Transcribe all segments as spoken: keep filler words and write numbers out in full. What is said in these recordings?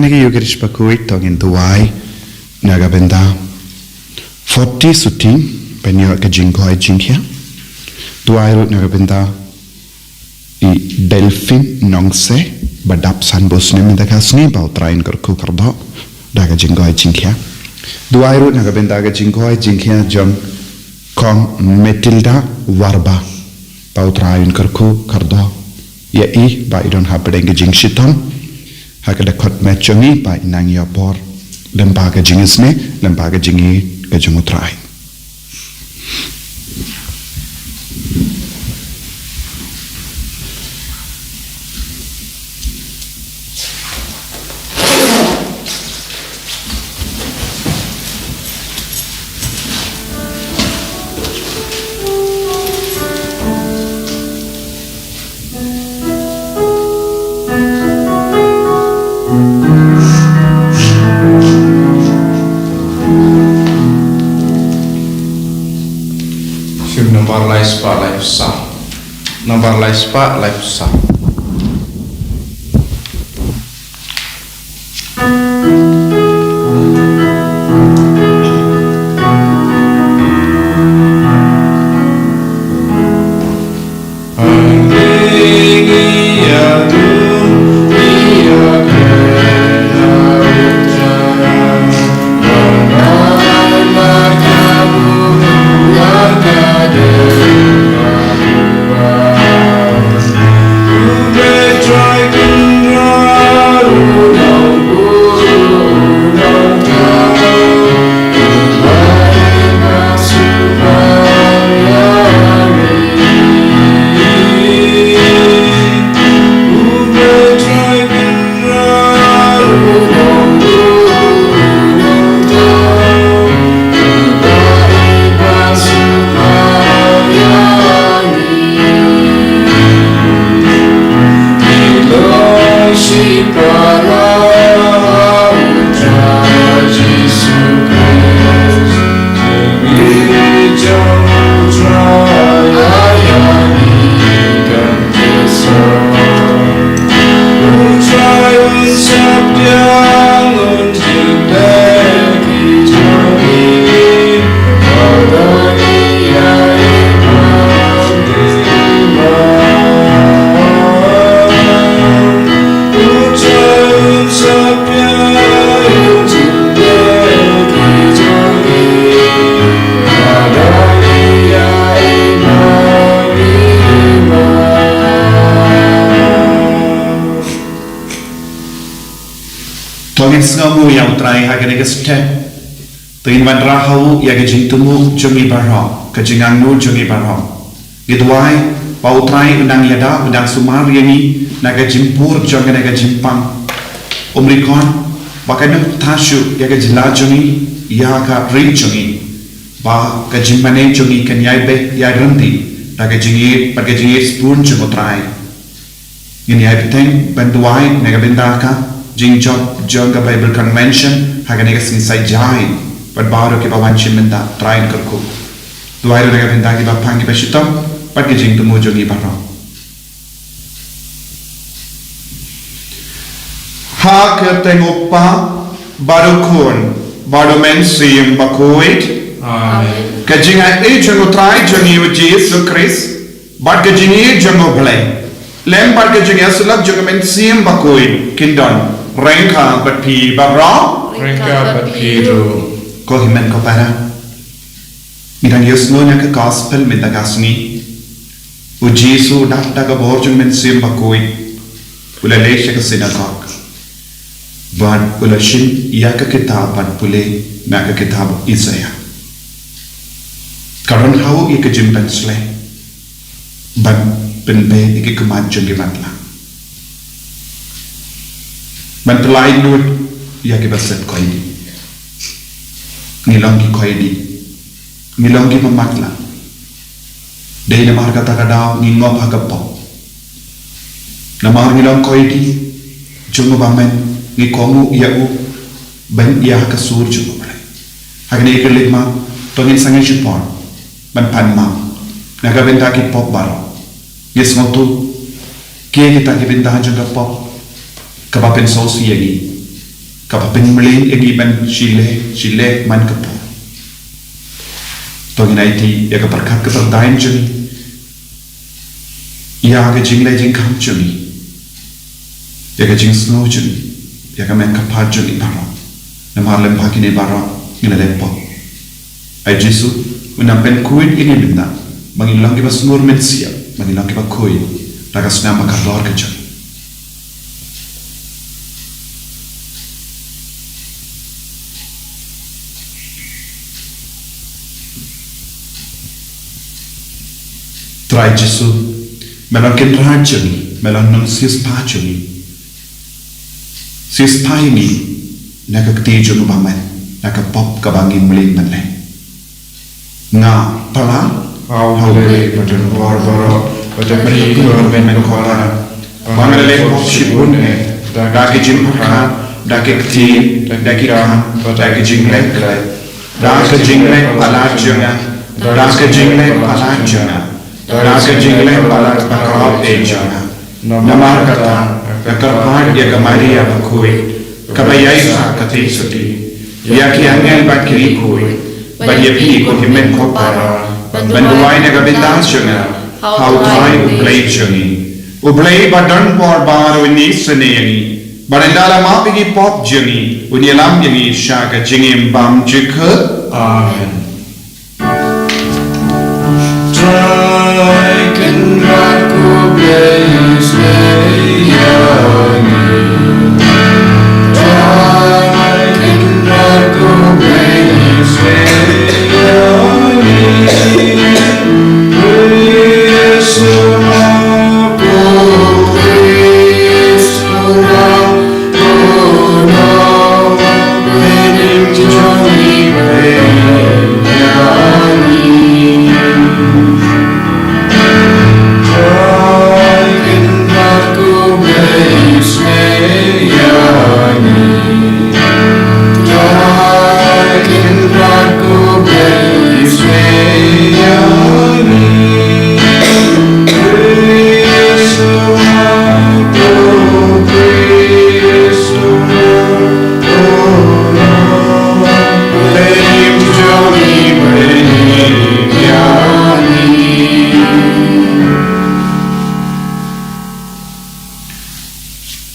Ngi ïa ka Eucharist bakhuid to ngin duwai na ka bynta Forty Suting, ban ïoh ka jingkoit jingkhiah. Duwai ruh na ka bynta i Delphine Nongse, ba dap san bos ne mynta ka sngi, ba U Trai un kyrkhu kyrdoh da ka jingkoit jingkhiah. Duwai ruh na ka bynta ka jingkoit jingkhiah jong Kong Matilda Warba, ba U Trai un kyrkhu kyrdoh ïa i, ba i don hapdeng ka jingshitom ha ka dkhot met jong i, ba i nang ïoh por lyngba ka jingisynei, lyngba ka jingïeit ka jong U Trai. Shim nambar lai spah lai saw. Nambar lai spah lai saw. To ngin sngewnguh ïa U Trai ha kane ka step. To ngin wanrah ha u ïa ka jingthmu jong ngi baroh, ka jingangnud jong ngi baroh. Ngi duwai ba U Trai un nang ïada, un nang sumar ïa ngi na ka jingpur jong kane ka jingpang. Um record ba kan ym tha shuh ïa ka jylla jong ngi, ïa ka ri jong ngi, ba ka jingmane jong ngi kan ïai beh ïai ryndih da ka jingïeit bad ka jingïeit sbun jong U Trai. Ngin ïai bteng ban duwai na ka bynta ka jingjop jong ka Bible Convention ha kane ka sngi Saitjaiñ bad baroh kiba wan shim bynta. Trai un kyrkhu. Duwai ruh na ka bynta kiba pang kiba shitom bad ka jingthmu jong ngi baroh. Ha ka kyrteng U Kpa bad U Khun bad U Mynsiem Bakhuid. Amen. Ka jingaiei jong U Trai jong ngi U Jisu Khrist bad ka jingïeit jong U Blei lem bad ka jingïasyllok jong U Mynsiem Bakhuid kin don ryngkat bad phi baroh. Ryngkat bad phi ruh. Ko hynmen ko para, ngi dang ïohsngew na ka gospel mynta ka sngi. U Jisu u dap da ka bor jong U Mynsiem Bakhuid, u la leit sha ka synagog bad u la shim ïa ka kitab ban pule na ka kitab Isaiah. Ka don ha u ïa ka jingpynsleh ban pynbeit ïa ki khmat jong ki matlah, ban pyllait lut ïa kiba sep koidi. Ngi long ki koidi, ngi long kiba matlah. Dei namar kata ka daw ngi ngop ha ka pop. Namar ngi long koidi jong u Bamon, ngi kohnguh ïa u ban ïa ha ka sur jong u Blei. Ha kane ka leit ma, to ngin sangeh shipor ban pan ma na ka bynta ki pop baroh. Ngi sngewthuh ki kita ki bynta jong ka pop kaba pynsngewsih ïa ngi. Kaba pynmlien ïa ngi ban shi leh, shi leh man ka por. To ngin aiti ïa ka pyrkhat ka pyrthai jong ngi, ïa ka jingleh jingkham jong ngi, ïa ka jingsngew jong ngi, ïa ka met ka phad jong ngi baroh. Namar lem bad kine baroh ngi la leh pop. Ai Jisu, un nang pynkhuid ïa ngi mynta, ba ngin long kiba sngur mynsiem, ba ngin long kiba khuid da ka snam ba kordor ka jong ngi. Trai Jisu, me long Kynrad jong ngi, me long Nongsiewspah jong ngi. Siewspah ïa ngi na ka kti jong u bymman, na ka pop kaba ngi mlien ban leh. Nga pala ha U Blei ba don bor baroh, ba don bor baroh, ba nga la leh pop shibun eh, da ka jingpyrkhat, da ka ktien, da ka kam, da ka jingleh khlaiñ, da ka jingleh palat jong nga, da ka jingleh palat jong nga, da ka jingleh palat ba khraw eh jong nga. Namar kata, nga kyrpad ïa ka Maria bakhuid, kaba ïaishah katei shatei, ïa ki angel bad ki riewkhuid, bad ïa phi ko hynmen ko para, ban duwai na ka bynta jong nga ha U Trai U Blei jong ngi. U Blei ba don bor baroh un isynei ïa ngi, bad un da la map ïa ki pop jong ngi, un ïalam ïa ngi sha ka jingim bymjukut. Amen. Trai Kynrad ko Blei, isynei ïa ngi. Trai Kynrad ko Blei, isynei ïa ngi. Praise the Lord, praise the Lord.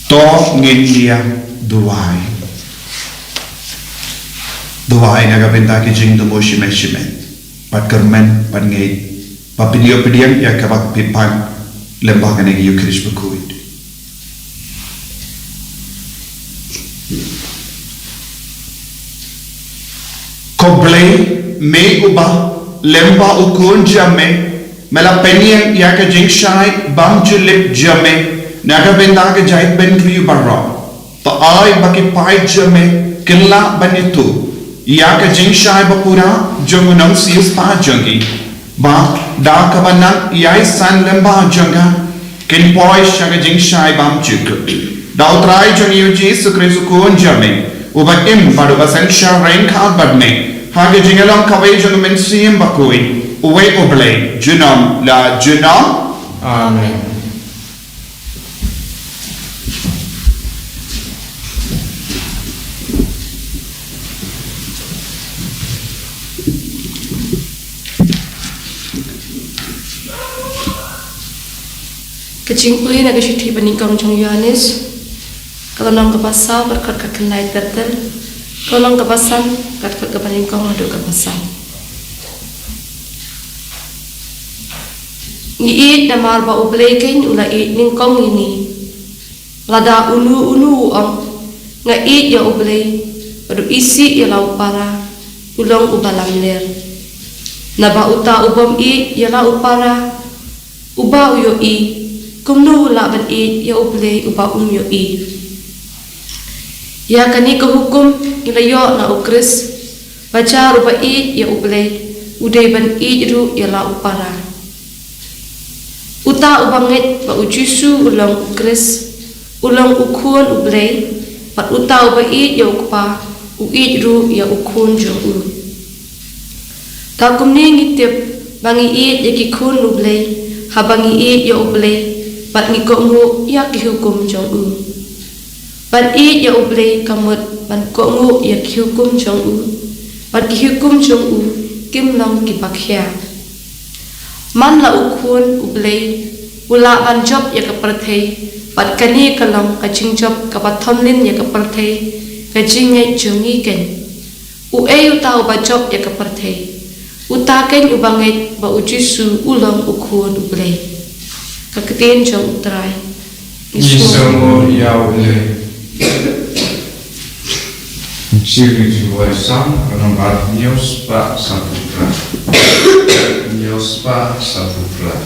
To ngin ïa duwai. Duwai na ka bynta ki jingthmu shimet shimet, bad kyrmen, bad ngeit, ba phin ïoh pdiang ïa kaba phi pan lyngba kane ka Eukharist bakhuid. Ko Blei, me uba lyngba U Khun jong me, me la pynïeng ïa ka jingshai bymjulip jong me na ka bynta ka jaitbynriew baroh. To ai ba ki paid jong me kin lah ban ïathuh ïa ka jingshai bapura jong u Nongsiewspah jong ngi, ba da kaba nang ïaisah lyngba jong ka, kin poi sha ka jingshai bymjukut. Da U Trai jong ngi U Jisu Khrist U Khun jong me, uba im bad uba synshar ryngkat bad me ha ka jinglong kawei jong U Mynsiem Bakhuid, uwei U Blei, junom la junom. Amen. Ka jingpule na ka shithi banyngkong jong u Ïoannis, ka lynnong kaba saw, ka dkhot kaba khyndai ter ter, ka lynnong kaba san, ka dkhot kaba nyngkong haduh kaba saw. Ngi ïeit namar ba U Blei keiñ u la ïeit nyngkong ïa ngi. Lada uno uno u ong, nga ïeit ïa U Blei, bad u isih ïa la u para, u long uba lamler. Naba uta u bym ïeit ïa la u para uba u ïohi, kumno u lah ban ïeit ïa U Blei uba um ïohi? Ïa kane ka hukum ngi la ïoh na U Khrist, ba jar uba ïeit ïa U Blei, u dei ban ïeit ruh ïa la u para. Uta uba ngeit ba U Jisu u long U Khrist, u long u Khun U Blei, bad uta uba ïeit ïa u Kpa, u ïeit ruh ïa u Khun jong u. Da kumne ngi tip ba ngi ïeit ïa ki khun U Blei, haba ngi ïeit ïa U Blei, bad ngi kohnguh ïa ki hukum jong u. Ban ïeit ïa U Blei ka mut ban kohnguh ïa ki hukum jong u, bad ki hukum jong u kim long kiba khia. Man la u Khun U Blei u lah ban jop ïa ka pyrthei, bad kane ka long ka jingjop kaba thomlin ïa ka pyrthei, ka jingngeit jong ngi keiñ. Uei uta uba jop ïa ka pyrthei? Uta keiñ uba ngeit ba U Jisu u long U Khun U Blei. Ka ktien jong U Trai. Ngi sngewnguh ïa U Blei. Shiri Jingwaisang ka nombar hynñiew spah saw phra. Hynñiew spah saw phra.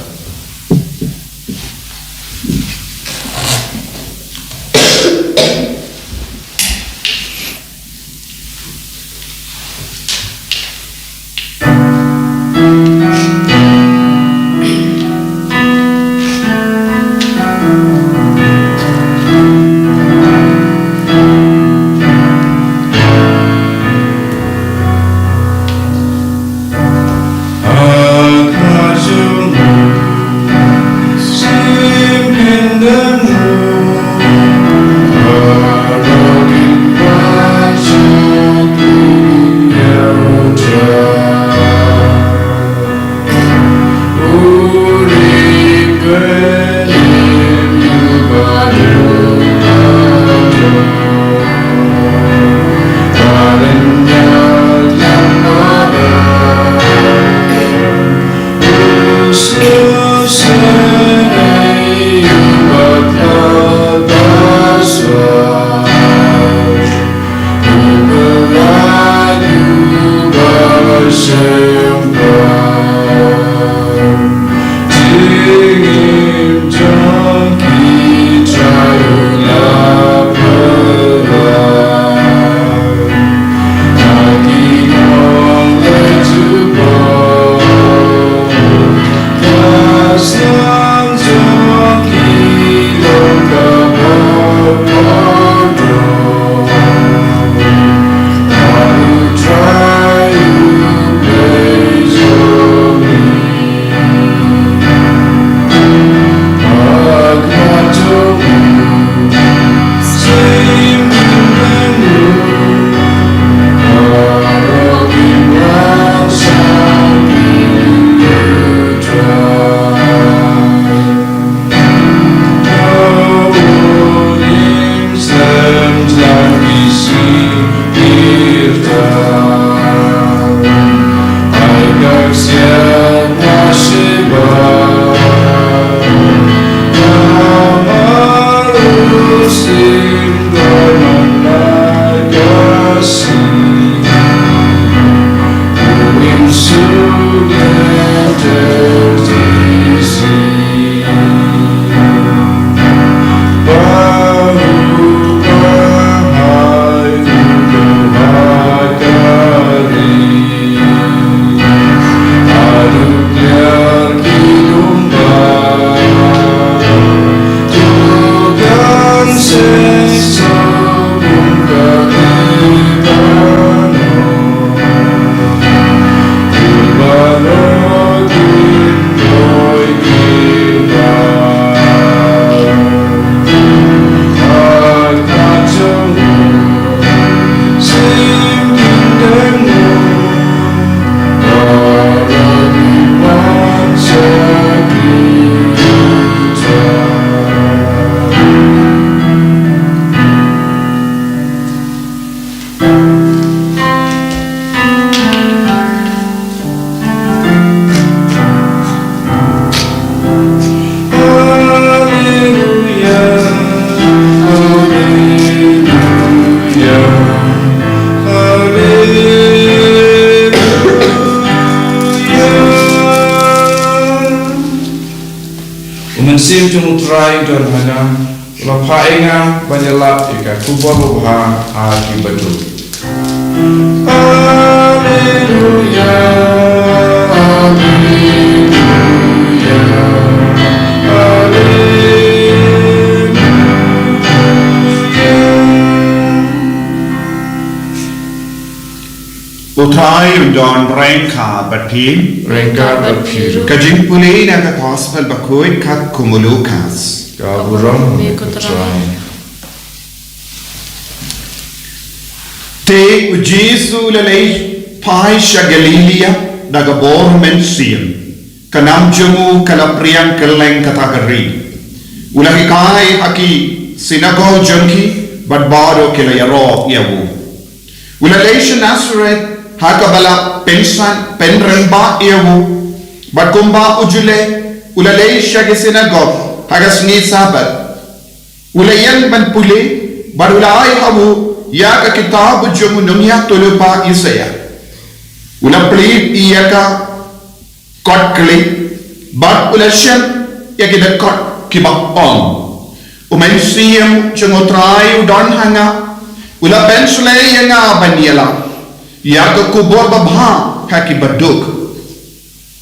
U Mynsiem jong U Trai u don ha nga, u la phah ïa nga ban ïalap ïa ka khubor babha ha ki baduk. Alleluia, alleluia, alleluia. U Trai un don ryngkat bad phi. Ryngkat bad phi ruh. Ka jingpule na ka Gospel bakhuid katkum u Lukas. Ka burom ïa me ko Trai. Te u Jisu u la leit phai sha Galilaïa da ka bor u Mynsiem. Ka nam jong u ka la phriang kylleng kata ka ri. U la hikai ha ki synagog jong ki, bad baroh ki la ïaroh ïa u. U la leit sha Nasareth, ha kaba la pynsan pynrem bha ïa u. Bad kumba u ju leh, u la leit sha ki synagog ha ka sngi Sabbath. U la ïeng ban pule, bad u la ai ha u ïa ka kitab jong u nongïathuhlypa Isaïah. U la plie ïa ka kot khlieh, bad u la shem ïa ki dkhot kiba ong: U Mynsiem jong u Trai u don ha nga, u la pynshlei ïa nga ban ïalam ïa ka khubor babha ha ki baduk.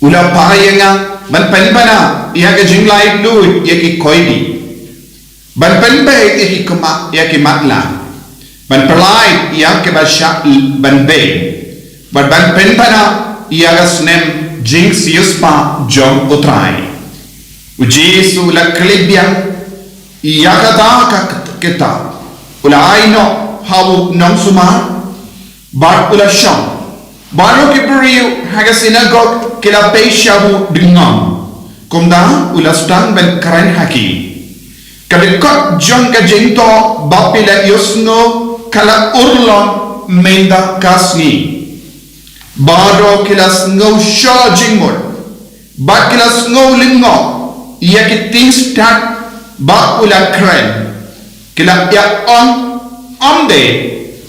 U la phah ïa nga ban pynbna ïa ka jinglaitluid ïa ki koidi, ban pynbeit ïa ki khmat, ïa ki matlah, ban pyllait ïa kiba shah ban beiñ, bad ban pynbna ïa ka snem jingsiewspah jong u Trai. U Jisu u la khlei biang ïa kata ka kitab, u la ai noh ha u nongsumar, bad u la shong. Baroh ki briew ha ka synagog ki la peit sha u dngom, kumta u la sdang ban kren ha ki. Ka dkhot jong ka jingthoh ba phi la ïohsngew ka la urlong mynta ka sngi. Baroh ki la sngew sha jingmut, bad ki la sngew lyngngoh ïa ki ting stad ba u la kren. Ki la ïa ong, ym dei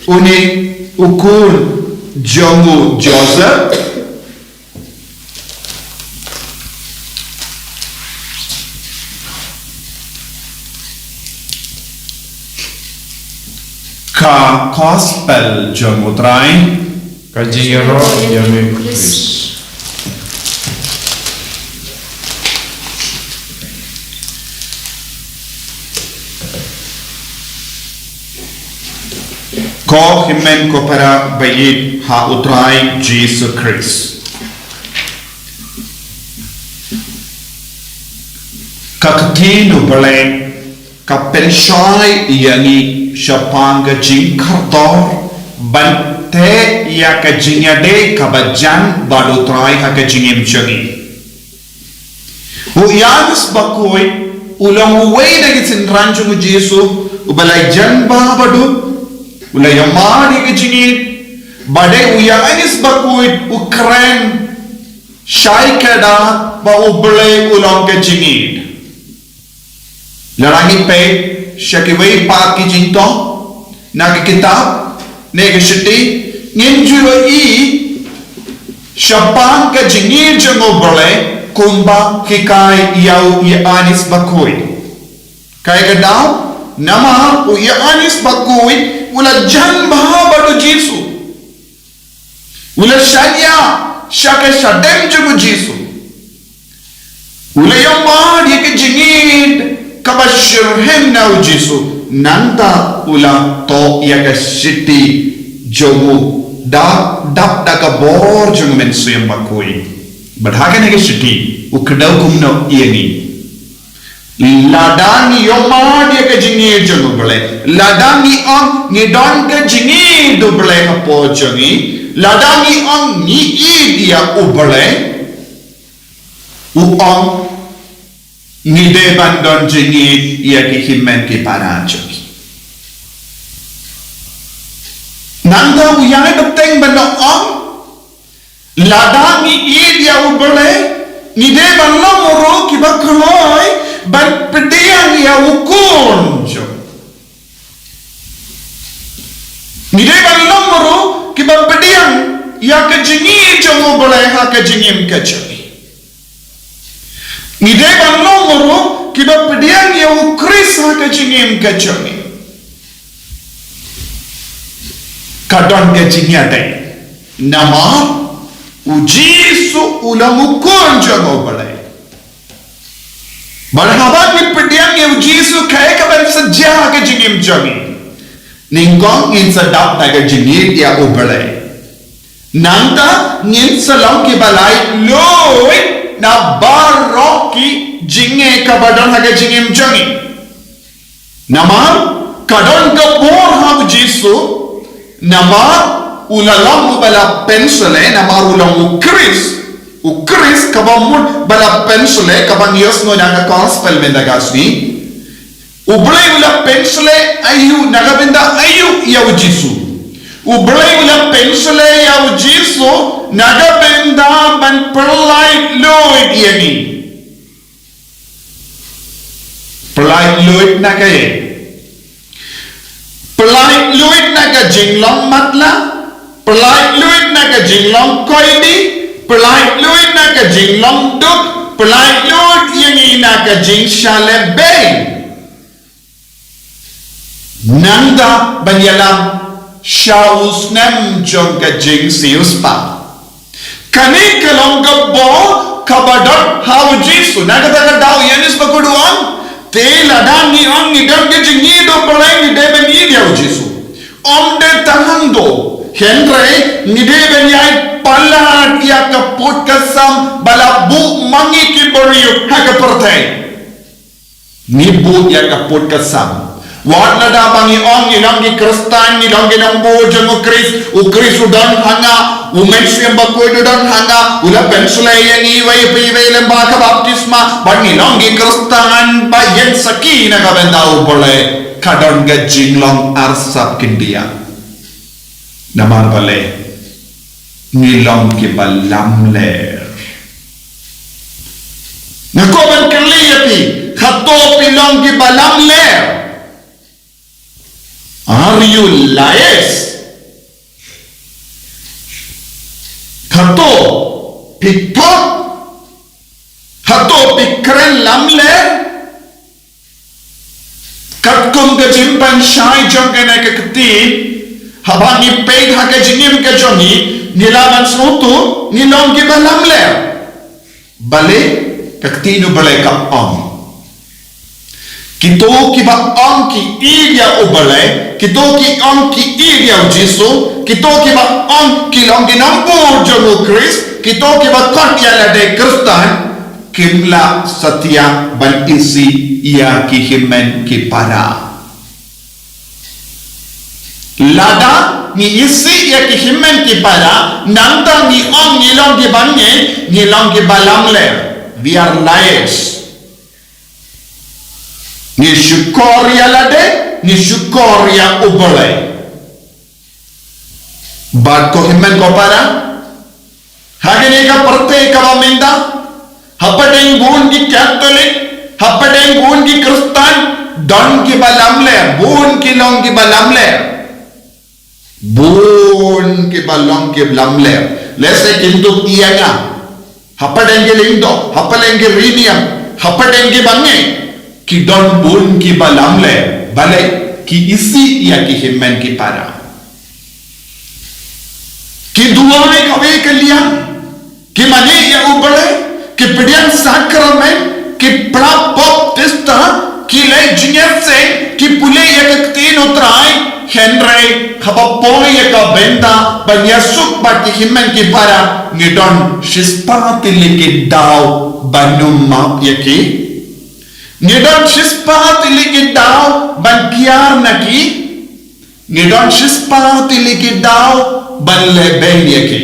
une u khun jong u Joseph? Ka Gospel jong u Trai. Ka jingïaroh ïa me Khrist. Ko hynmen ko para ba ïeit ha u Trai Jisu Khrist. Ka ktien u Blei ka pynshai ïa ngi shaphang ka jingkordor ban teh ïa ka jingïadei kaba jan bad u Trai ha ka jingim jong ngi. U Ïoannis Bakhuid u long uwei na ki synran jong u Jisu uba la jan bha bad u, u la ïamad ïa ka jingïeid. Bad u Ïoannis Bakhuid u kren shai kyrdan ba u Blei u long ka jingïeid. Lada ngi peit sha kiwei pat ki jingthoh na ki kitab ne ki shithi, ngin ju ïohi shaphang ka jingïeid jong u Blei kumba hikai ïa u Ïoannis Bakhuid. Kaei ka daw? Namar u Ïoannis Bakhuid u la jan bha bad u Jisu. U la shaniah sha ka shadem jong u Jisu. U la ïamad ïa ka jingïeid kaba shitrhem na u Jisu. Nangta u la thoh ïa ka shithi jong u, dap, dap da ka bor jong u Mynsiem Bakhuid. Bad ha kane ka shithi u kdew kumno ïa ngi? Lada ngi ïamad ïa ka jingïeid jong u Blei, lada ngi ong ngi don ka jingïeid u Blei hapoh jong ngi, lada ngi ong ngi ïeid ïa u Blei, u ong ngi dei ban don jingïeid ïa ki hynmen ki para jong ngi. Nangta u ïai bteng ban ong, lada ngi ïeid ïa u Blei, ngi dei ban long ruh kiba kloi ban pdiang ïa u Khun jong u. Ngi dei ban long ruh kiba pdiang ïa ka jingïeid jong u Blei ha ka jingim ka jong ngi. Ngi dei ban long ruh kiba pdiang ïa u Khrist ha ka jingim ka jong ngi. Ka don ka jingïadei. Namar u Jisu u long u Khun jong u Blei. Bad haba ngi pdiang ïa u Jisu, kaei kaban sa jia ha ka jingim jong ngi? Nyngkong ngin sa dap da ka jingïeid ïa u Blei. Nangta ngin sa long kiba laitluid na baroh ki jingeh kaba don ha ka jingim jong ngi. Namar ka don ka bor ha u Jisu Namar u la long uba la pynshlei, namar u long u Khrist. U Khrist kaba mut ba la pynshlei, kaba ngi ïohsngew na ka gospel mynta ka sngi. U Blei u la pynshlei aïu, na ka bynta aïu ïa u Jisu. U Blei u la pynshlei ïa u Jisu na ka bynta ban pynlait luid ïa ngi. Pynlait luid na kaei? Pynlait luid na ka jinglong matlah, pynlait luid na ka jinglong koidi, pynlait luid na ka jinglong duk, pynlait luid ïa ngi na ka jingshah leh beiñ. Nangta ban ïalam sha u snem jong ka jingsiewspah. Kane ka long ka bor kaba don ha u Jisu. Na kata ka daw u Ïoannis Bakhuid u ong, te lada ngi ong ngi don ka jingïeit u Blei, ngi dei ban ïeit ïa u Jisu. Ym dei tang hangto, hynrei ngi dei ban ïai palat ïa ka pud ka sam ba la buh ma ngi ki briew ha ka pyrthei. Ngi buh ïa ka pud ka sam. Wat lada ba ngi ong ngi long ki Khristan, ngi long ki nongbud jong u Khrist, u Khrist u don ha nga, u Mynsiem Bakhuid u don ha nga, u la pynshlei ïa ngi iwei pa iwei lem bad ka baptisma, bad ngi long ki Khristan ba ïeng sakhi na ka bynta u Blei, ka don ka jinglong arsap khyndiat. Namar balei? Ngi long kiba lamler. Nga kwah ban kylli ïa phi, hato phi long kiba lamler? Are you liars? Hato phi pop? Hato phi kren lamler? Katkum ka jingpynshai jong kane ka ktien, haba ngi peit ha ka jingim ka jong ngi, ngi lah ban sngewthuh ngi long kiba lamler. Balei? Ka ktien u Blei ka ong, kito kiba ong ki ïeit ïa u Blei, kito ki ong ki ïeit ïa u Jisu, kito kiba ong ki long ki nongbud jong u Khrist, kito kiba khot ïa lade Khristan, kim lah satia ban isih ïa ki hynmen ki para. Lada ngi isih ïa ki hynmen ki para, nangta ngi ong ngi long kiba ngeit, ngi long kiba lamler. We are liars. Ngi shukor ïa lade, ngi shukor ïa u Blei. Bad ko hynmen ko para, ha kane ka pyrthei kaba mynta, hapdeng bun ki Katholik, hapdeng bun ki Khristan, don kiba lamler, bun ki long kiba lamler. Bun kiba long kiba lamler. Lehse kin dup ïa nga. Hapdeng ki lyngdoh, hapdeng ki riewniam, hapdeng ki bangeit, ki don bun kiba lamler, balei? Ki isih ïa ki hynmen ki para. Ki duwai kawei ka liang, ki mane ïa u Blei, ki pdiang sakramen, ki pra baptista, ki leh jingïaseng, ki pule ïa ka ktien u Trai, hynrei haba poi ïa ka bynta ban ïasuk bad ki hynmen ki para, ngi don shispah tylli ki daw ban ym map ïa ki. Ngi don shispah tylli ki daw ban kiar na ki. Ngi don shispah tylli ki daw ban leh beiñ ïa ki.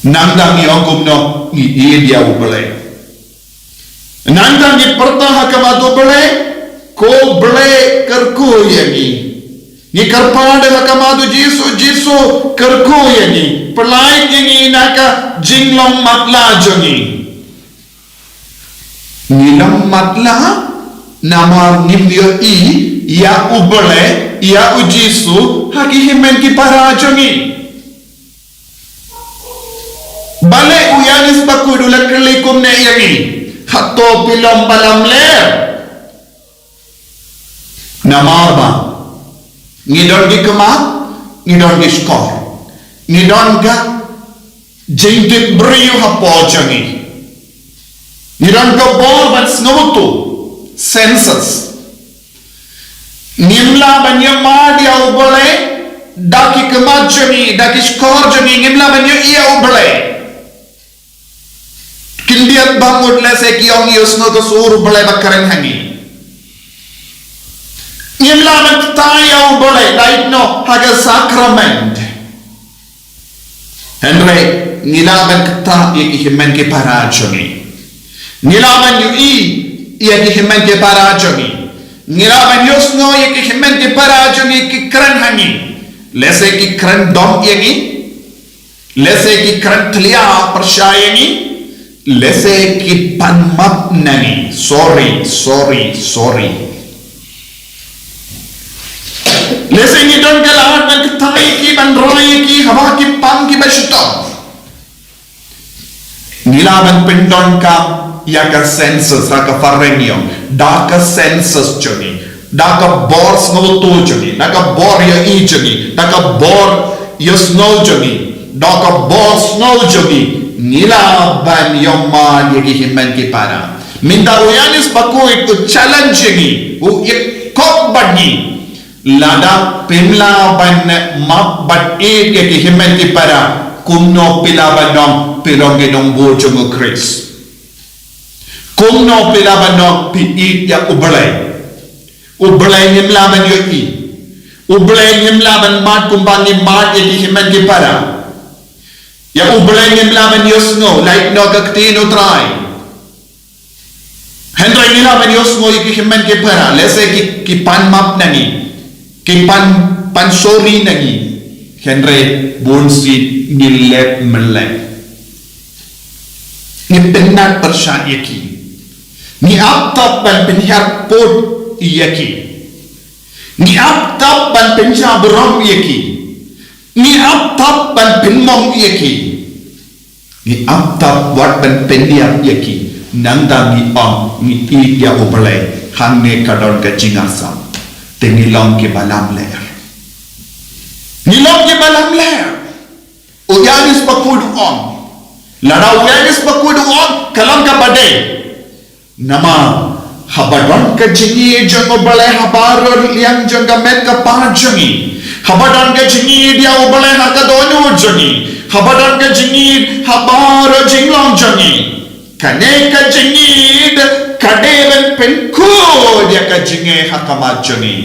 Nangta ngi ong kumno? Ngi ïeit ïa u Blei. Nangta ngi pyrta ha khmat u Blei, ko Blei kyrkhu ïa ngi. Ngi kyrpad ha khmat u Jisu, Jisu kyrkhu ïa ngi. Pynlait ïa ngi na ka jinglong matlah jong ngi. Ngi long matlah namar ngim ïohi ïa u Blei, ïa u Jisu ha ki hynmen ki para jong ngi. Balei u Ïoannis Bakhuid u la kylli kumne ïa ngi? Hato phi long ba lamler? Namar ba ngi don ki khmat, ngi don ki shkor, ngi don ka jingtip briew hapoh jong ngi. Ngi don ka bor ban sngewthuh, senses. Ngim lah ban ïamad ïa u Blei da ki khmat jong ngi, da ki shkor jong ngi, ngim lah ban ïohi ïa u Blei. Khyndiat ba mut lehse ki ong ïohsngew ka sur u Blei ba kren ha ngi. Ngim lah ban kta ïa U Blei lait noh ha ka sakrament. Hynrei ngi lah ban kta ïa ki hynmen ki para jong ngi. Ngi lah ban ïohi ïa ki hynmen ki para jong ngi. Ngi lah ban ïohsngew ïa ki hynmen ki para jong ngi ki kren ha ngi. Lehse ki kren dom ïa ngi. Lehse ki kren tlia pyrshah ïa ngi. Lehse ki pan map na ngi. Sorry, sorry, sorry. Lehse ngi don ka lad ban kta ïa ki, ban rai ïa ki haba ki pan kiba shitom. Ngi lah ban pyndonkam ïa ka census ha ka phareng ïong, da ka census jong ngi, da ka bor sngewthuh jong ngi, da ka bor ïohi jong ngi, da ka bor ïohsngew jong ngi, da ka bor sngew jong ngi. Ngi lah ban ïohmad ïa ki hynmen ki para. Mynta u Ïoannis Bakhuid u challenge ïa ngi, u ïakop bad ngi. Lada phim lah ban map bad ïeit ïa ki hynmen ki para, kumno phi lah ban ong phi long ki nongbuh jong U Khrist? Kumno phi lah ban ong phi ïeit ïa U Blei? U Blei ngim lah ban ïohi. U Blei ngim lah ban mad kumba ngi mad ïa ki hynmen ki para. Ïa U Blei ngim lah ban ïohsngew lait noh ka ktien U Trai. Hynrei ngi lah ban ïohsngew ïa ki hynmen ki para, lehse ki, ki pan map na ngi, ki pan, pan sorry na ngi. Hynrei bun sien ngi leh mynleh. Ngi pynnat pyrshah ïa ki. Ngi ap tap ban pynhiar pud ïa ki. Ngi ap tap ban pynjah burom ïa ki. Ngi ap tap ban pynmong ïa ki. Ngi ap tap wat ban pyndiap ïa ki. Nangta ngi ong ngi ïeit ïa U Blei. Hangne ka don ka jingïasam. Te ngi long kiba lamler. Ngi long kiba lamler. U Ïoannis Bakhuid u ong. Lada u Ïoannis Bakhuid u ong, ka long kaba dei. Namar haba don ka jingïeit jong U Blei ha baroh liang jong ka met ka para jong ngi, haba don ka jingïeit ïa U Blei ha ka dohnud jong ngi, haba don ka jingïeit ha baroh jinglong jong ngi, kane ka jingïeit ka dei ban pynkhuid ïa ka jingeh ha khmat jong ngi.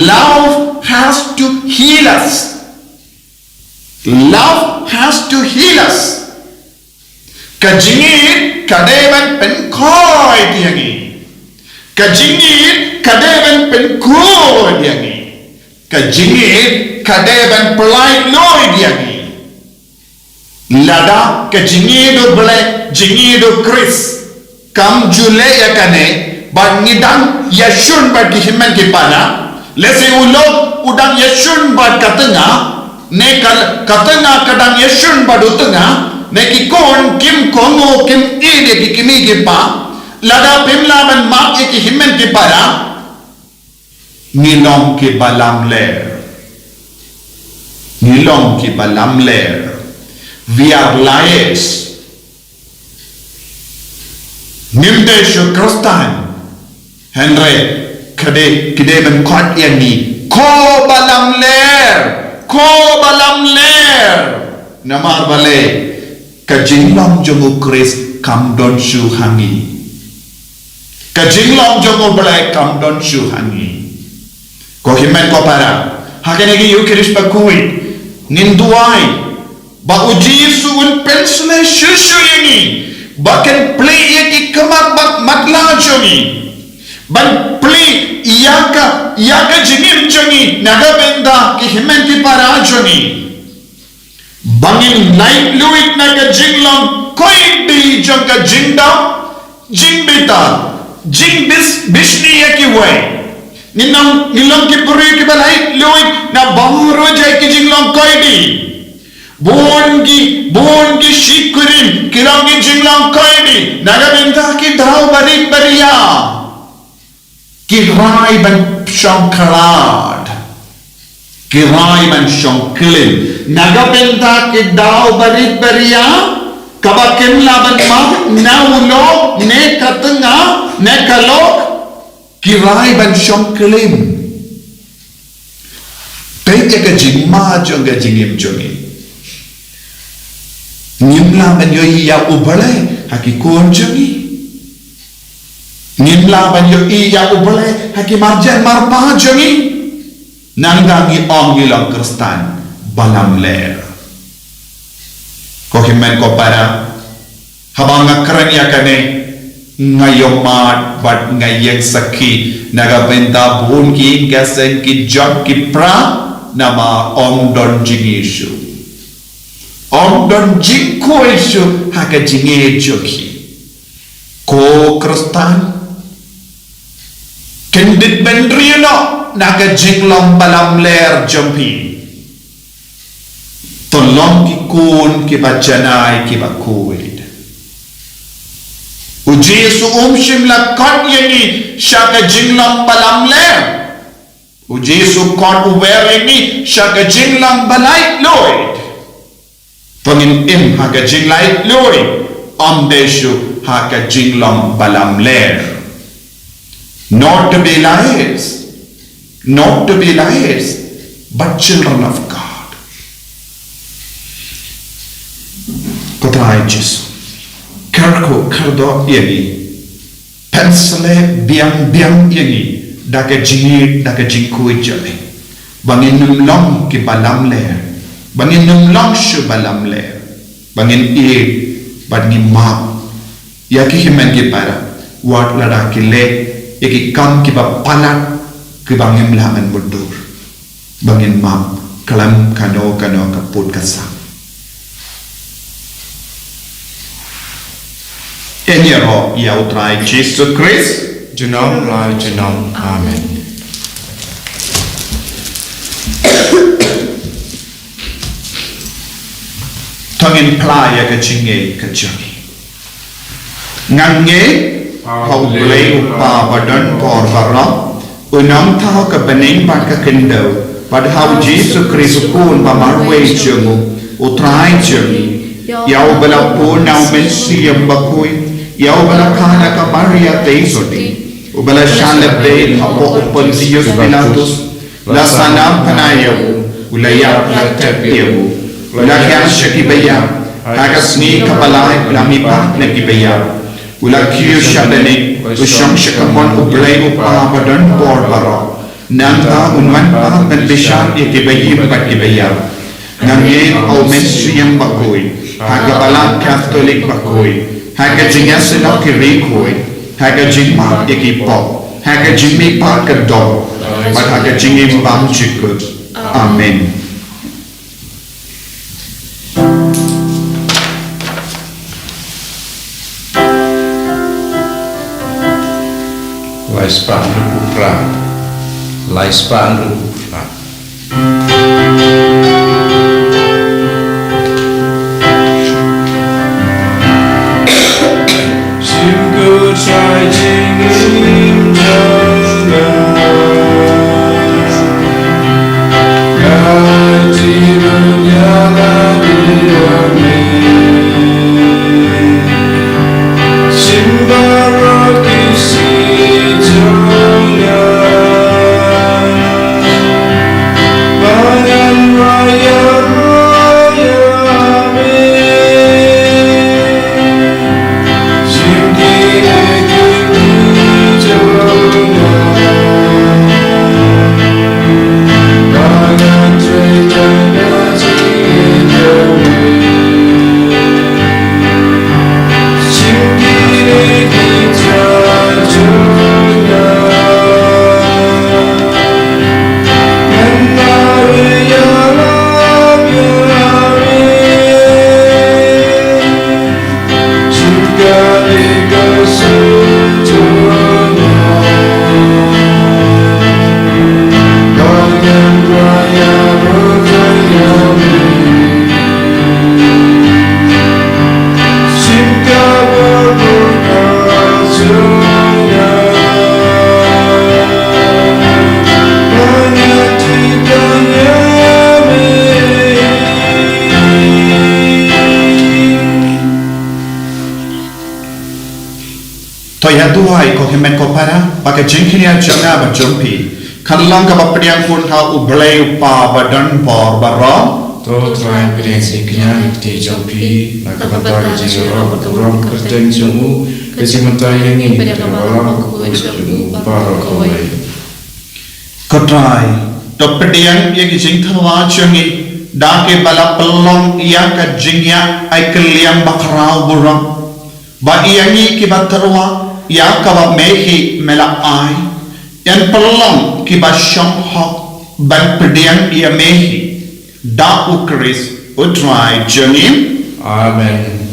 Love has to heal us. Love has to heal us. Ka jingïeit ka dei ban pynkhuid ïa ngi. Ka jingïeit ka dei ban pynkhuid ïa ngi. Ka jingïeit ka dei ban pynlait luid ïa ngi. Lada ka jingïeit U Blei, jingïeit U Khrist, kam ju leh ïa kane, bad ngi dang ïashun bad ki hynmen ki para, lehse u lok u dang ïashun bad ka tnga, ne ka, ka tnga ka dang ïashun bad u tnga, ne ki khun kim kohnguh kim ïeit ïa ki kmie ki kpa, lada phim lah ban map ïa ki hynmen ki para, ngi long kiba lamler. Ngi long kiba lamler. We are liars. Ngim dei shuh Khristan. Hynrei ka dei, ki dei ban khot ïa ngi ko ba lamler, ko ba lamler. Namar balei? Ka jinglong jong U Khrist kam don shuh ha ngi. Ka jinglong jong U Blei kam don shuh ha ngi. Ko hynmen ko para, ha kane ka Ïukharist bakhuid, ngin duwai ba U Jisu un pynshlei shuh shuh ïa ngi, ba kan plie ïa ki khmat bad matlah jong ngi, ban plie ïa ka, ïa ka jingim jong ngi na ka bynta ki hynmen ki para jong ngi. Ba ngin lait luid na ka jinglong koit dei jong ka jingdap, jingbitar, jingbis, bishni ïa kiwei. Ngin long, ngin long ki briew kiba lait luid na baroh jait ki jinglong koit dei. Bun ki, bun ki shikurim ki long ki jinglong koit dei na ka bynta ki daw barit baria. Ki rai ban shong khlad. Ki rai ban shong klim na ka bynta ki daw barit baria, kaba kim lah ban map na u lok ne ka tnga ne ka lok. Ki rai ban shong klim. Peit ïa ka jingma jong ka jingim jong ngi. Ngim lah ban ïohi ïa U Blei ha ki khun jong ngi. Ngim lah ban ïohi ïa U Blei ha ki marjan marpa jong ngi. Nangta ngi ong ngi long Khristan ba lamler. Ko hynmen ko para, haba nga kren ïa kane, nga ïohmad bad nga ïeng sakhi na ka bynta bun ki ïing ki sem, ki jong ki para, namar ym don jingïeit shuh. Ym don jingkhuid shuh ha ka jingïeit jong ki. Ko Khristan, kyndit ban rieh noh na ka jinglong ba lamler jong phi. To long ki khun kiba janai, kiba khuid. U Jisu um shym la khot ïa ngi sha ka jinglong ba lamler. U Jisu u khot, u wer ïa ngi sha ka jinglong ba laitluid. To ngin im ha ka jinglaitluid, ym dei shuh ha ka jinglong ba lamler. Not to be liars, not to be liars, but children of God. Ko Trai Jisu, kyrkhu kyrdoh ïa ngi. Pynsleh biang biang ïa ngi da ka jingïeit, da ka jingkhuid jong me, ba ngin ym long kiba lamler, ba ngin ym long shuh ba lamler, ba ngin ïeit bad ngin map ïa ki hynmen ki para, wat lada ki leh ïa ki kam kiba palat, kiba ngim lah ban mutdur. Ba ngin map khlem kano kano ka pud ka sam. Ïaroh ïa U Trai Jisu Khrist. Junom la junom. Amen. To ngin phla ïa ka jingngeit ka jong ngi. Nga ngeit ha U Blei U Kpa ba don bor baroh, u nongthaw ka bneng bad ka khyndew, bad ha U Jisu Khrist u Khun ba marwei jong u, U Trai jong ngi. Ïa uba la pun na U Mynsiem Bakhuid, ïa uba la kha na ka Maria Theisotti, uba la shah leh beiñ hapoh u Pontius Pilatus, la sah nam pynïaid ïa u, u la ïap, la tep ïa u, u la khang sha kiba ïap, ha ka sngi kaba lai u la mihpat na kiba ïap, u la kiew sha bneng, u shong sha kamon U Blei U Kpa ba don bor baroh. Nangta un wan pat ban bishar ïa kiba im bad kiba ïap. Nga ngeit ha U Mynsiem Bakhuid, ha ka Balang Katholik bakhuid, ha ka jingïasyllok ki riewkhuid, ha ka jingmap ïa ki pop, ha ka jingmihpat ka doh, bad ha ka jingim bym jukut. Amen. Lai spah hynriew phew phra. Lai spah hynriew phew phra. To ïa duwai ko hynmen ko para, ba ka jingkyrkhu jong nga bad jong phi kan long kaba pdiang khun ha U Blei U Kpa ba don bor baroh. Ko Trai, pdiang sngewkhia ïa ka kti jong phi, na ka bynta ka jingïaroh bad ka burom kyrteng jong u, ka jingmyntoi ïa ngi, bad ïa ka balang bakhuid jong u baroh kawei. Ko Trai, to pdiang ïa ki jingtyrwa jong ngi, da kiba la pynlong ïa ka jingïaid kylliang bakhraw burom. Ba ïa ngi kiba tyrwa ïa kaba me hi me la ai, yn pynlong kiba shong hok ban pdiang ïa me hi, da U Khrist U Trai jong ngi. Amen.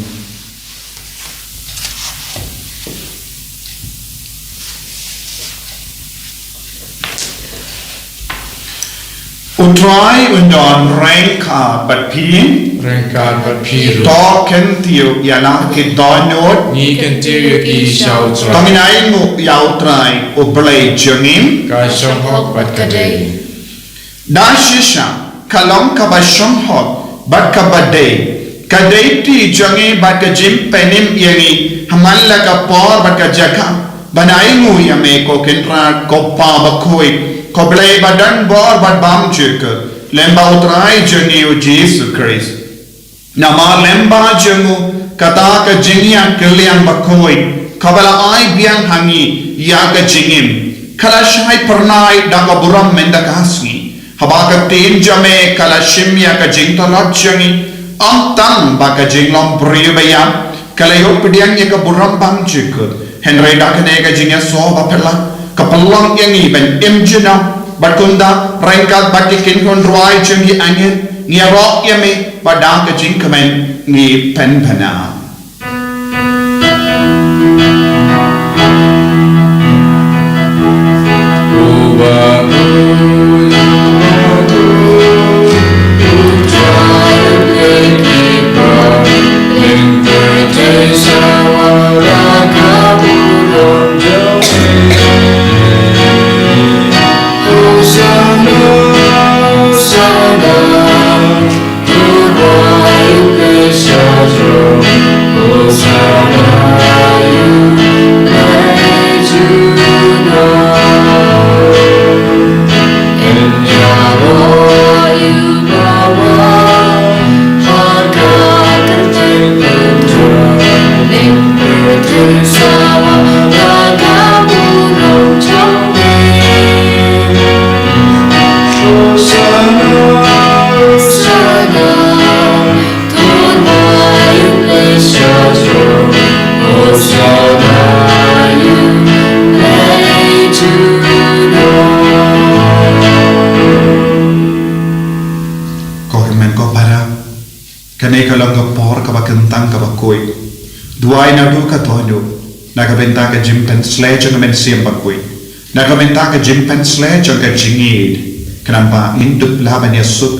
U Trai un don ryngkat bad phi. Ryngkat bad phi ruh. To kyntiew ïa la ki dohnud. Ngi kyntiew ïa ki sha U Trai. To ngin ainguh ïa U Trai U Blei jong ngi. Ka shong hok bad ka dei. Da shisha ka long kaba shong hok bad kaba dei, ka dei kti jong ngi bad ka jingpynim ïa ngi ha man la ka por bad ka jaka, ban ainguh ïa me ko Kynrad, ko Pa bakhuid, ko Blei ba don bor bad bymjukut, lem bad U Trai jong ngi U Jisu Khrist. Namar lem bad jong u kata ka jingïaid kylliang bakhuid kaba la ai biang ha ngi ïa ka jingim, ka la shai phyrnai da ka burom mynta ka sngi. Haba ka ktien jong me ka la shim ïa ka jingtlot jong ngi, ym tang ba ka jinglong briew ba ïap, ka la ïoh pdiang ïa ka burom bymjukut. Hynrei da kane ka jingïasoh bapher la, ka pynlong ïa ngi ban im junom, bad kumta ryngkat bad ki kynhun rwai jong ki angel, ngi ïaroh ïa me, bad da ka jingkmen ngi pynbna. Ko hynmen ko para, kane ka long ka por kaba kyntang kaba khuid. Duwai naduh ka dohnud, na ka bynta ka jingpynsleh jong ka Mynsiem Bakhuid, na ka bynta ka jingpynsleh jong ka jingïeid, khnang ba ngin dup lah ban ïasuk,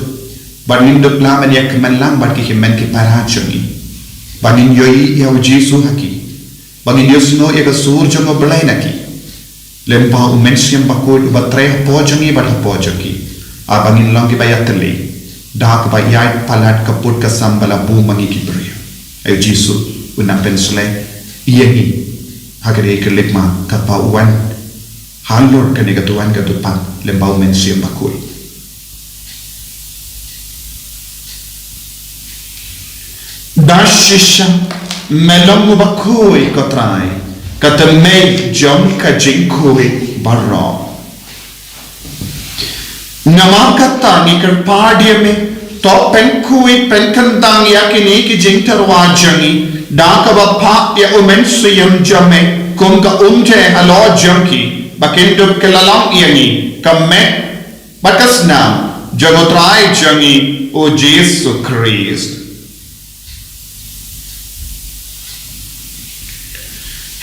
bad ngin dup lah ban ïakmen lang bad ki hynmen ki para jong ngi, ba ngin ïohi ïa U Jisu ha ki, ba ngin ïohsngew ïa ka sur jong U Blei na ki. Lem bad U Mynsiem Bakhuid uba trei hapoh jong ngi bad hapoh jong ki, ba ngin long kiba ïatylli da kaba ïaid palat ka put ka sam ba la buh ma ngi ki briew. Ai U Jisu un nang pynsleh ïa ngi ha kane ka lykma katba u wan halor kane ka duwan ka dupan lem bad U Mynsiem Bakhuid. Da shisha me long u bakhuid ko Trai, ka tymmen jong ka jingkhuid baroh. Namar kata ngi kyrpad ïa me, to pynkhuid pynkyntang ïa kine ki jingtyrwa jong ngi da kaba phah ïa U Mynsiem jong me kum ka umtheh halor jong ki, ba kin dup kylla long ïa ngi ka met bad ka snam jong U Trai jong ngi U Jisu Khrist.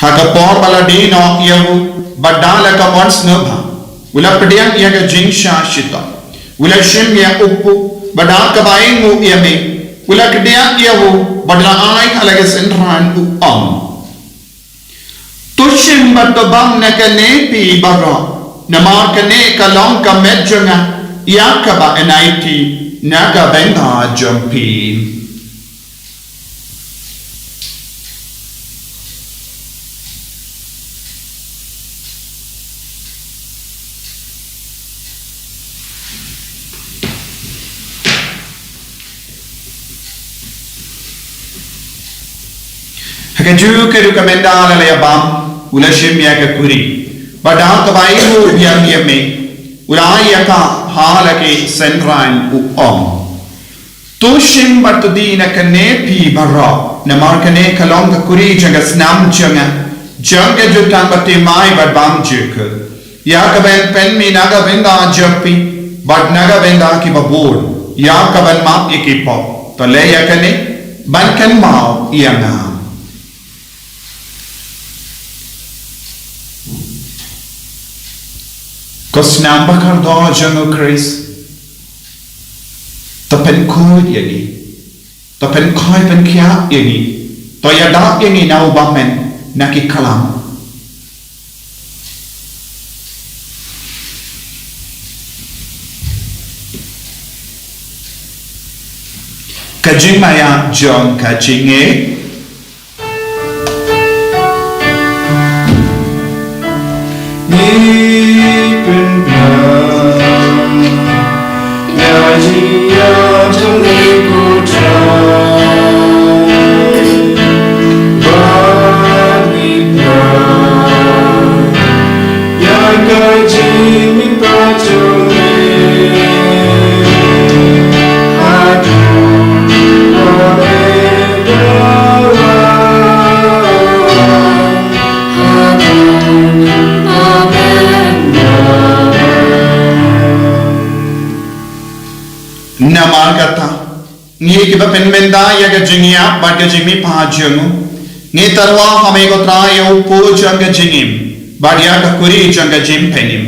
Ha ka por ba la die noh ïa u bad da la ka mon sngewbha, u la pdiang ïa ka jingshah shitom, u la shim ïa u kpu bad da kaba ainguh ïa me, u la kdiah ïa u bad la ai ha la ka synran, u ong: To shim bad to bam na kane phi baroh, namar kane ka long ka met jong nga, ïa kaba yn aiti na ka bynta jong phi. Ha kajuh ka rukom mynta la leh bam, u la shim ïa ka kurim. Bad da kaba u biang ïa me, u la ai ïa ka ha la ki synran u ong. To shim bad to die na kane phi baroh, namar kane ka long ka kurim jong ka snam jong nga, jong ka jutang baptisma bad bam jingkhuid. Ïa kaban pynmih na ka bynta jong phi, bad na ka bynta kiba bun, ïa kaban map ïa ki pop. To leh ïa kane, ban kynmaw ïa nga. Ko snam bakordor jong u Khrist, to pynkhuid ïa ngi. To pynkhuid pynkhiah ïa ngi. To ïada ïa ngi na u bymman na ki klam. Ka jingmaïa jong ka jingngeit. Namar kata, ngi kiba pynmynta ïa ka jingïap bad ka jingmihpat jong u, ngi tyrwa ha me ko Trai ïa u pud jong ka jingim, bad ïa ka kurim jong ka jingpynim.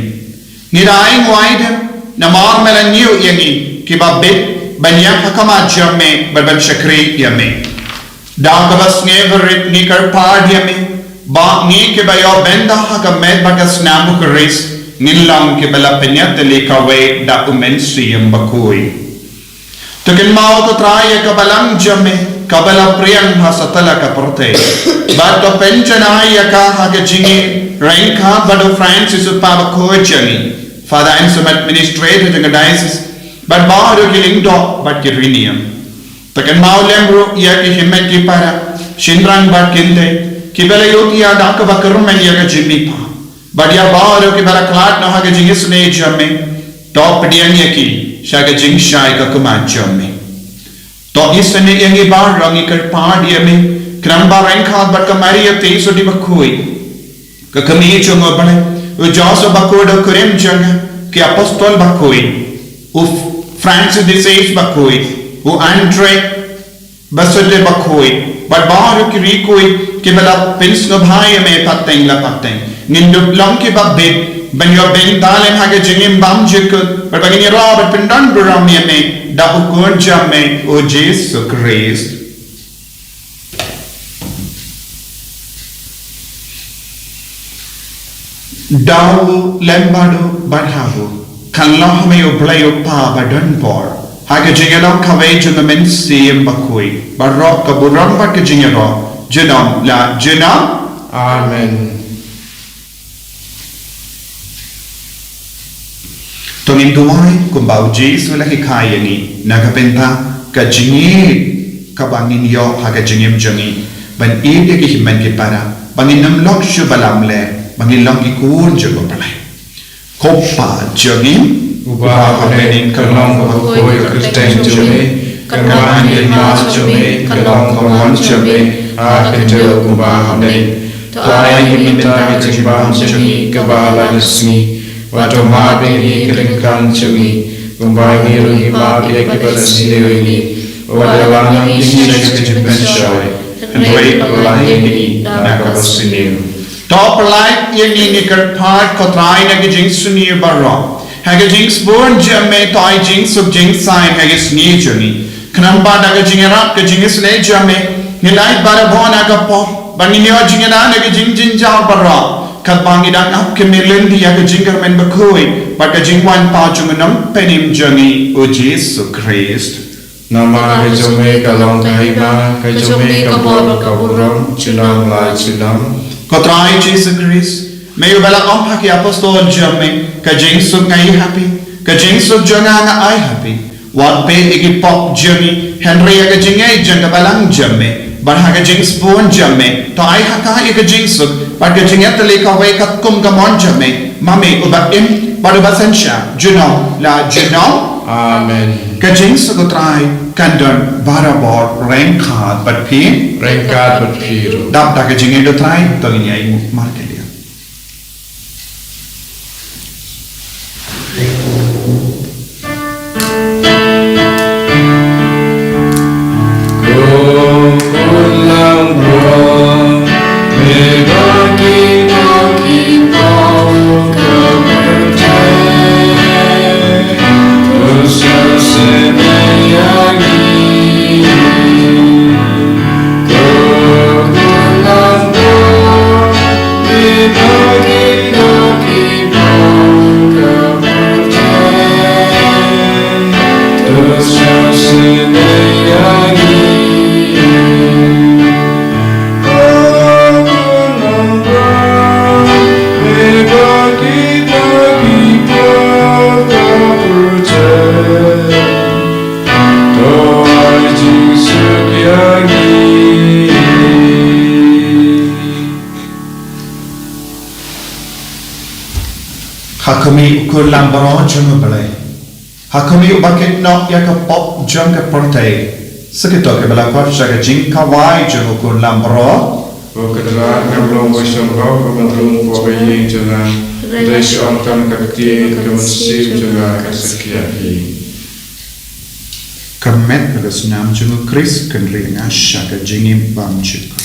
Ngi da ai nguai dem, namar me la ñiew ïa ngi kiba bit, ban ïaid ha khmat jong me, bad ban shakri ïa me. Da kaba sngewrit ngi kyrpad ïa me, ba ngi kiba ïoh bynta ha ka met bad ka snam u Khrist, ngin long kiba la pynïatylli kawei da u Mynsiem Bakhuid. To kynmaw ko Trai ïa ka balang jong me, kaba la pdiang ha satlak ka pyrthei. Bad to pynjanai ïa ka ha ka jingïaryngkat bad u Francis u Papa Bakhuid jong ngi, Father Anselm administrator jong ka diocese, bad baroh ki lyngdoh bad ki riewniam. To kynmaw lem ruh ïa ki hynmen ki para, shynrang bad kynthei, kiba la ïohi ïa da kaba kyrmen ïa ka jingmihpat. Bad ïa baroh kiba la khlad noh ha ka jingisynei jong me, to pdiang ïa ki sha ka jingshai ka khmat jong me. To isynei ïa ngi baroh ngi kyrpad ïa me, khnang ba ryngkat bad ka Maria Theisotti Bakhuid, ka kmie jong u Blei, u Joseph Bakhuid u kurim jong nga, ki apostol bakhuid, u Francis de Sales Bakhuid, u Andre Basotti Bakhuid, bad baroh ki riewkhuid kiba la pynsngewbha ïa me pateng la pateng, ngin dup long kiba bit ban ïoh bynta lem ha ka jingim bymjukut, bad ba ngin ïaroh bad pyndon burom ïa me da u Khun jong me u Jisu Khrist. Da u lem bad u bad ha u, kan long ha me u Blei u Kpa badonbor, ha ka jingïalong kawei jong u Mynsiem Bakhuid, baroh ka burom bad ka jingïaroh junom la junom. Amen. To ngin duwai kumba u Jisu u la hikai ïa ngi, na ka bynta ka jingïeit kaba ngin ïoh ha ka jingim jong ngi, ban ïeit ïa ki hynmen ki para, ba ngin nym long shuh ba lamler, ba ngin long ki khun jong u Blei. Ko Kpa jong ngi uba ha bneng, kan long kaba khuid ka kyrteng jong me, kan wan ka hima jong me, kan long ka mon jong me ha ka khyndew kumba ha bneng. To ai ïa ngi mynta ka jingbam jong ngi kaba la ka sngi, bad to map ïa ngi ki ryngkang jong ngi, kumba ngi ruh ngi map ïa kiba la sniew ïa ngi. Wat la wan ïa ngi sha ka jingpynshoi, hynrei pyllait ïa ngi na kaba sniew. To pyllait ïa ngi, ngi kyrpad ko Trai, na ka jingsniew baroh. Ha ka jingsbun jong me to ai jingsuk jingsaiñ ha ka sngi jong ngi, khnang ba da ka jingïarap ka jingisynei jong me ngin lait barabor na ka pop, ba ngin ïoh jingïada na ka jingjynjar baroh, katba ngi dang ap kyrmen lynti ïa ka jingkyrmen bakhuid bad ka jingwan pat jong u Nongpynim jong ngi u Jisu Khrist. Namar ka jong me ka long ka hima, ka jong me ka bor bad ka burom, junom la junom. Ko Trai Jisu Khrist, me uba la ong ha ki apostol jong me, ka jingsuk nga ai ha phi, ka jingsuk jong nga nga ai ha phi. Wat peit ïa ki pop jong ngi, hynrei ïa ka jingngeit jong ka balang jong me. Bad ha ka jingsbun jong me, to ai ha ka ïa ka jingsuk, bad ka jingïatylli kawei katkum ka mon jong me, ma me uba im, bad uba synshar, junom la junom. Amen. Ka jingsuk u Trai kan don barabor ryngkat bad phi. Ryngkat bad phi ruh. Dap da ka jingïeit u Trai, to ngin ïa ïeng markylliang. Ha khmih u khun langbrot jong U Blei. Ha khmih uba kit noh ïa ka pop jong ka pyrthei. Sa kito kiba la khot sha ka jingkhawai jong u khun langbrot. Ko Kynrad, ngam long ba shong hok, ba ngan rung hapoh ka ïing jong nga. Hynrei shu ong tang ka ktien, ka mynsiem jong nga kan sa khih ïa phi. Ka met bad ka snam jong U Khrist kan ri ïa nga sha ka jingim bymjukut.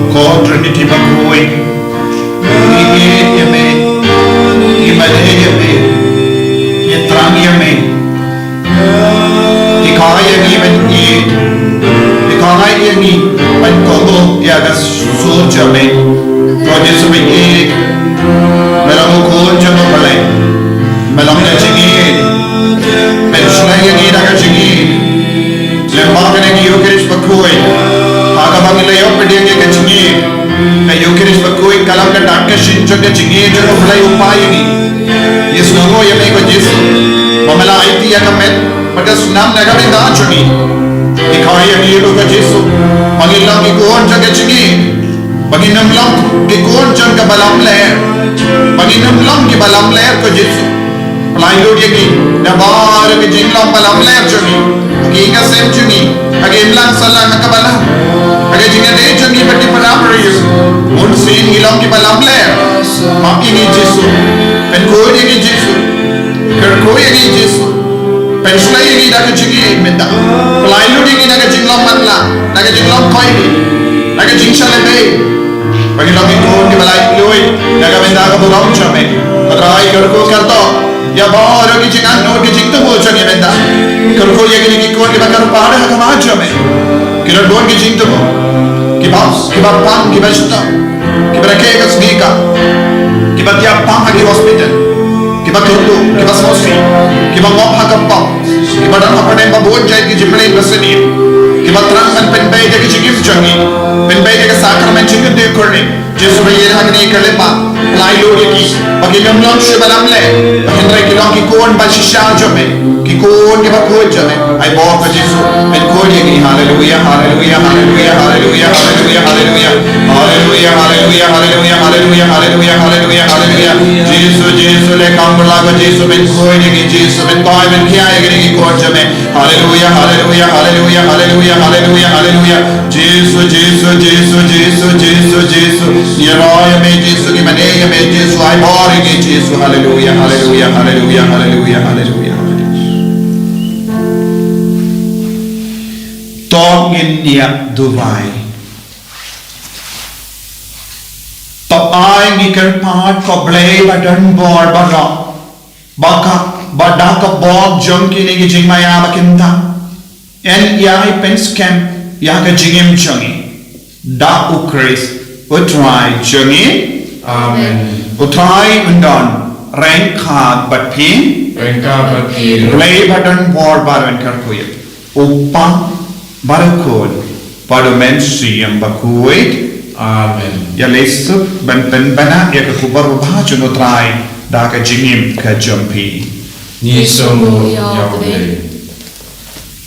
Ko Trinity bakhuid, ngi ïeit ïa me, ngi mane ïa me, ngi thrang ïa me. Hikai ïa ngi ban ïeit, hikai ïa ngi ban kohnguh ïa ka sur jong me. Ko Jisu ba ïeit, me long u Khun jong U Blei, me long ka jingïeit, pynslem ïa ngi da ka jingïeit. Lyngba kane ka Ïukharist bakhuid, ha kaba ngi la ïoh pdiang ïa ka jingïeit. Ka Ïukharist bakhuid ka long ka dak ka shin jong ka jingïeit jong U Blei U Kpa ïa ngi. Ngi sngewnguh ïa me ko Jisu, ba me la aiti ïa ka met bad ka snam na ka bynta jong ngi. Hikai ïa ngi ruh ko Jisu, ba ngin long ki khun jong ka jingïeit, ba ngin ym long ki khun jong kaba lamler, ba ngin ym long kiba lamler ko Jisu. Pynlait lut ïa ngi na baroh ki jinglong ba lamler jong ngi, ha ka ïing ka sem jong ngi, ha Ka imlang sahlang ha kaba lam, ha ka jingïadei jong ngi bad ki para briew. Bun sien ngi long kiba lamler. Map ïa ngi Jisu. Pynkhuid ïa ngi Jisu. Kyrkhu ïa ngi Jisu. Pynshlei ïa ngi da ka jingïeit mynta. Pynlait lut ïa ngi na ka jinglong matlah, na ka jinglong kawei, na ka jingshah lehbeiñ. Ba ngin long ki khun kiba laitluid na ka bynta ka burom jong me. Ko Trai, kyrkhu kyrdoh ïa baroh ki jingangnud ki jingthmu jong ngi mynta. Kyrkhu ïa kine ki khun kiba kyrpad ha khmat jong me. Ki don bun ki jingthmu, kiba, kiba pang, kiba shitom, kiba rakhe ka sngi ka, kiba thiah pang ha ki hospital, kiba kyrduh, kiba sngewsih, kiba ngop ha ka pop, kiba don hapdeng ba bun jait ki jingpynlong ba sniew, kiba thrang ban pynbeit ïa ka jingim jong ngi, pynbeit ïa ka sakramen jingkynthih kyrhai. Jisu, ba ïa ha kane ka lympat, pynlait lut ïa ki ba kin ym long shuh ba lamler, ba hynrei kin long ki khun ba shisha jong me, ki khun kiba khuid jong me. Ai bor ko Jisu, pynkhuid ïa ngi. Haleluia, haleluia, haleluia, haleluia. Jisu, Jisu, leh kam pynlait ko Jisu, pynkhuid ïa ngi Jisu, pynkoit pynkhia ïa kine ki khun jong me. Haleluia, haleluia, haleluia, haleluia, haleluia, haleluia. Jisu, Jisu, Jisu, Jisu, Jisu, Jisu. Ngi ïaroh ïa me Jisu, ngi mane ïa me Jisu, ai bor ïa ngi Jisu. Haleluia, haleluia, haleluia, haleluia, haleluia. To ngin ïa duwai. To ai ngi kyrpad ko Blei ba don bor baroh. Ba ka, ba da ka bor jong kine ki jingmaïa ba kin tang, yn ïai pynskhem ïa ka jingim jong ngi. Da U Khrist U Trai jong ngi. Amen. U Trai un don ryngkat bad phi. Ryngkat bad phi. Blei ba don bor baroh un kyrkhu ïa phi. U Kpa bad U Khun bad U Mynsiem Bakhuid. Amen. Ïa leit suk ban pynbna ïa ka khubor babha jong U Trai da ka jingim ka jong phi. Ngi sngewbha ïa U Blei.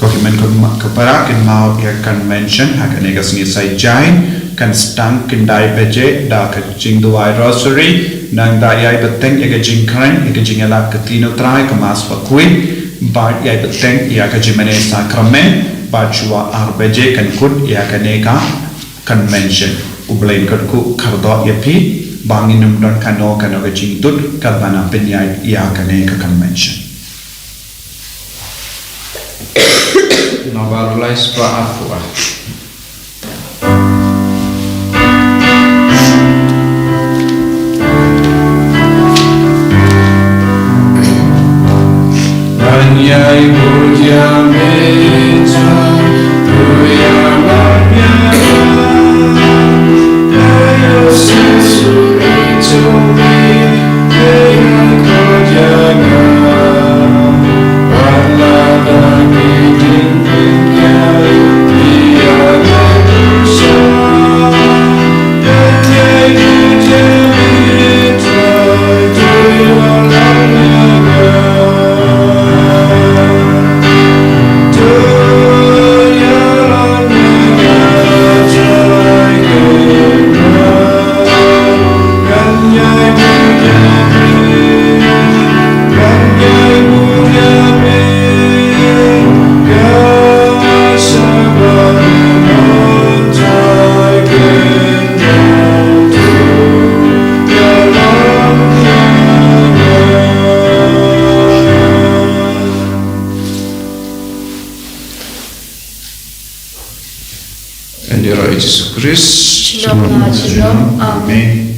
Ko hynmen ko para, kynmaw ïa ka convention ha kane ka sngi Saitjaiñ kan sdang khyndai baje da ka jingduwai rosary, nangta ïai bteng ïa ka jingkren ïa ka jingïalap ka ktien U Trai, ka Mass Bakhuid, bad ïai bteng ïa ka jingmane sakramen, bad shuwa ar baje kan kut ïa kane ka convention. U Blei un kyrkhu kyrdoh ïa phi ba ngin ym don kano kano ka jingtut katba nang pynïaid ïa kane ka convention. Nombar lai spah arphew ar. Ïa u Jisu Khrist. Shalom, shalom. Amen.